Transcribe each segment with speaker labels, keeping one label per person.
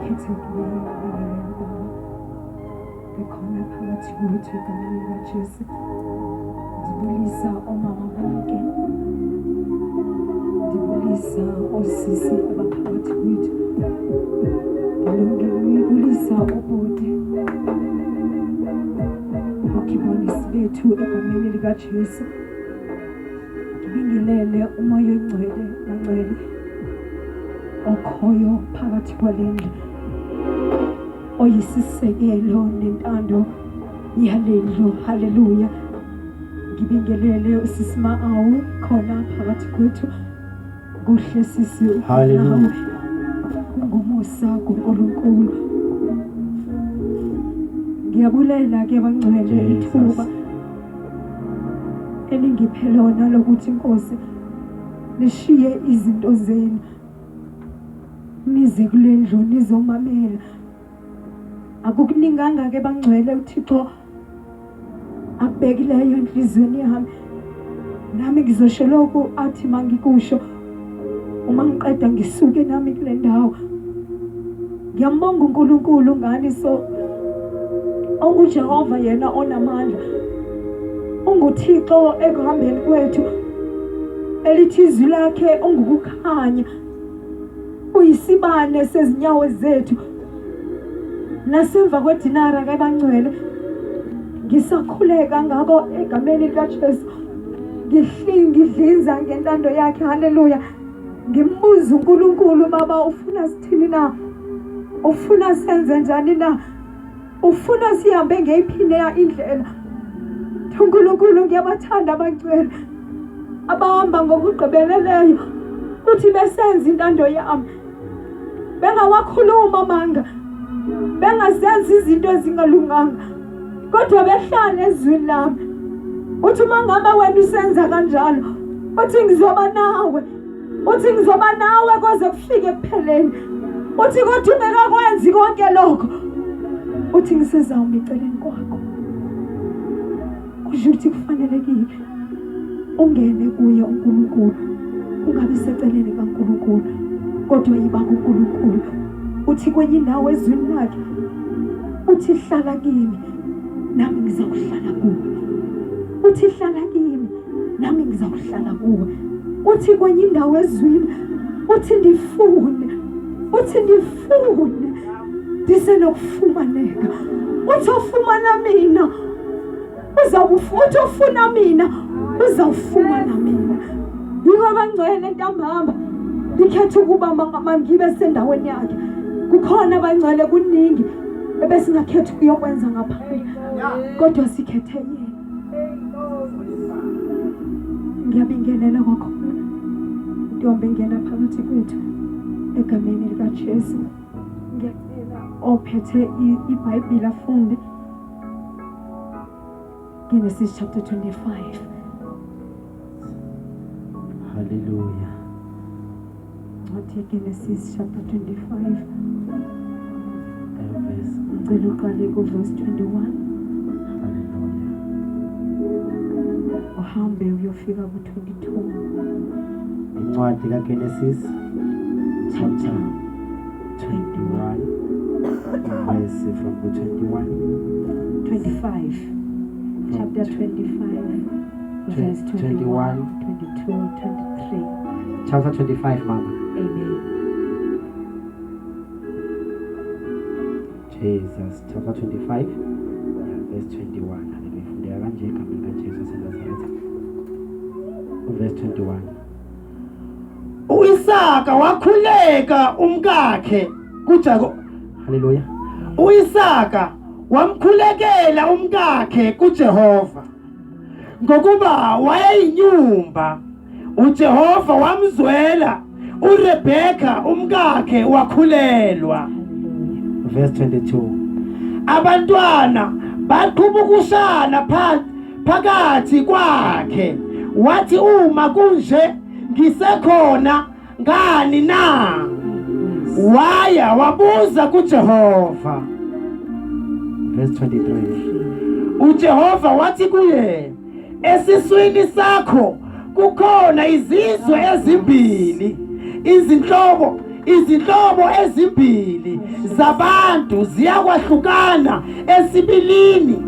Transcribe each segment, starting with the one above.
Speaker 1: Ekhethekileyo ngibingelele ubaba ekhona phakathi kwethu egameni likaJesu. Ndibulisa omama bonke, ndibulisa osisi abaphakathi kwethu, ndibulisa obhuti okhibonisi bethu egameni likaJesu. Ngibingelele umoya oyingcwele nangcwele okhoyo phakathi kwale ndlu oyisisekelo nentando yale ndlu. Haleluya. Ngibingelele usisi Ma-awu khona phakathi kwethu. Kuhle sisi
Speaker 2: Hallelujah.
Speaker 1: Kungumusa kuNkulunkulu. Ngiyabulela ke bangcwele ithuba elingiphe lona lokuthi Nkosi nishiye izinto zenu nize kule ndlu nizomamela. Akukuninganga ke bangcwele uThixo akubhekileyo enhliziyweni yami nami ngizosho lokhu athi mangikusho uma ngiqeda ngisuke nami kule ndawo ngiyambonga uNkulunkulu ngani so onguJehova yena onamandla unguThixo ekuhambeni kwethu elithi izwi lakhe ungukukhanya uyisibane sezinyawo zethu nasemva kwedinara ke bangcwele ngisakhuleka ngako egameni likaJesu ngidlinza ngentando yakhe haleluya ngimbuza uNkulunkulu baba ufuna sithini na ufuna senze njani na ufuna sihambe ngeyiphi na indlela uNkulunkulu ngiyabathanda abangcwele abahamba ngokugqibeleleyo uthi besenza intando yami bengawakhuluma amanga bengazenzi izinto ezingalunganga kodwa behlale ezwini lami uthi uma ngabe wena usenza kanjalo uthi ngizoba nawe uthi ngizoba nawe koze kufike ekupheleni uthi kodwa ungekakwenzi konke lokho uthi ngisezawuma eceleni kwakho kusho ukuthi kufanelekile ungene kuye uNkulunkulu ungabi seceleni kaNkulunkulu kodwa yiba kuNkulunkulu uthi kwenye indawo ezwini lakhe uthi hlala kimi nami ngizakuhlala kuwe uthi hlala kimi nami ngizakuhlala kuwe uthi kwenye indawo ezwini uthi ndifune uthi ndifune ndisenokufumaneka uthi ofumana mina uthi ofuna mina uzawufumana mina yiko abangcwele ntambama ngikhetha ukuba mangibe sendaweni yakhe kukhona abangcwele kuningi ebesingakhetha ukuyokwenza ngaphandle kodwa sikhethe yena ngiyabingelela kwakhona intombi engena phakathi kwethu egameni likaJesu ngiyacela ophethe iBhayibheli afunde Genesis chapter 25.
Speaker 2: Hallelujah.
Speaker 1: Ncwadi yeGenesis chapter 25.
Speaker 2: Verse.
Speaker 1: Ngicela uqale ku-verse 21.
Speaker 2: Hallelujah.
Speaker 1: Uhambe uyofika ku-22.
Speaker 2: Incwadi kaGenesis chapter 21 verse from 21
Speaker 1: 25 chapter 25 verse 21 22 23
Speaker 2: chapter 25 mama
Speaker 1: amen
Speaker 2: Jesus chapter 25 yeah, verse 21 haleluya fundeka kanje egameni likaJesu waseNazaretha verse 21
Speaker 3: uIsaka wakhuleka umkakhe kuJakobe
Speaker 2: haleluya
Speaker 3: uIsaka wamkhulekela umkakhe kuJehova ngokuba wayeyinyumba uJehova wamzwela uRebheka umkakhe wakhulelwa
Speaker 2: verse 22
Speaker 3: abantwana baqhubukushana phakathi kwakhe wathi uma kunje ngisekhona ngani na waya wabuza kuJehova
Speaker 2: verse 23
Speaker 3: uJehova wathi kuye esiswini sakho kukhona izizwe ezimbili izinhlobo Izinhlobo ezimbili zabantu ziyakwahlukana esibilini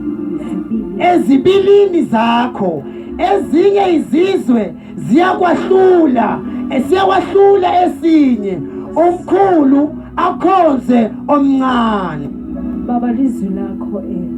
Speaker 3: ezibilini zakho. Ezinye izizwe ziyakwahlula, esiyakwahlula esinye, omkhulu akhonze omncane.
Speaker 1: Baba, lizwi lakho elo.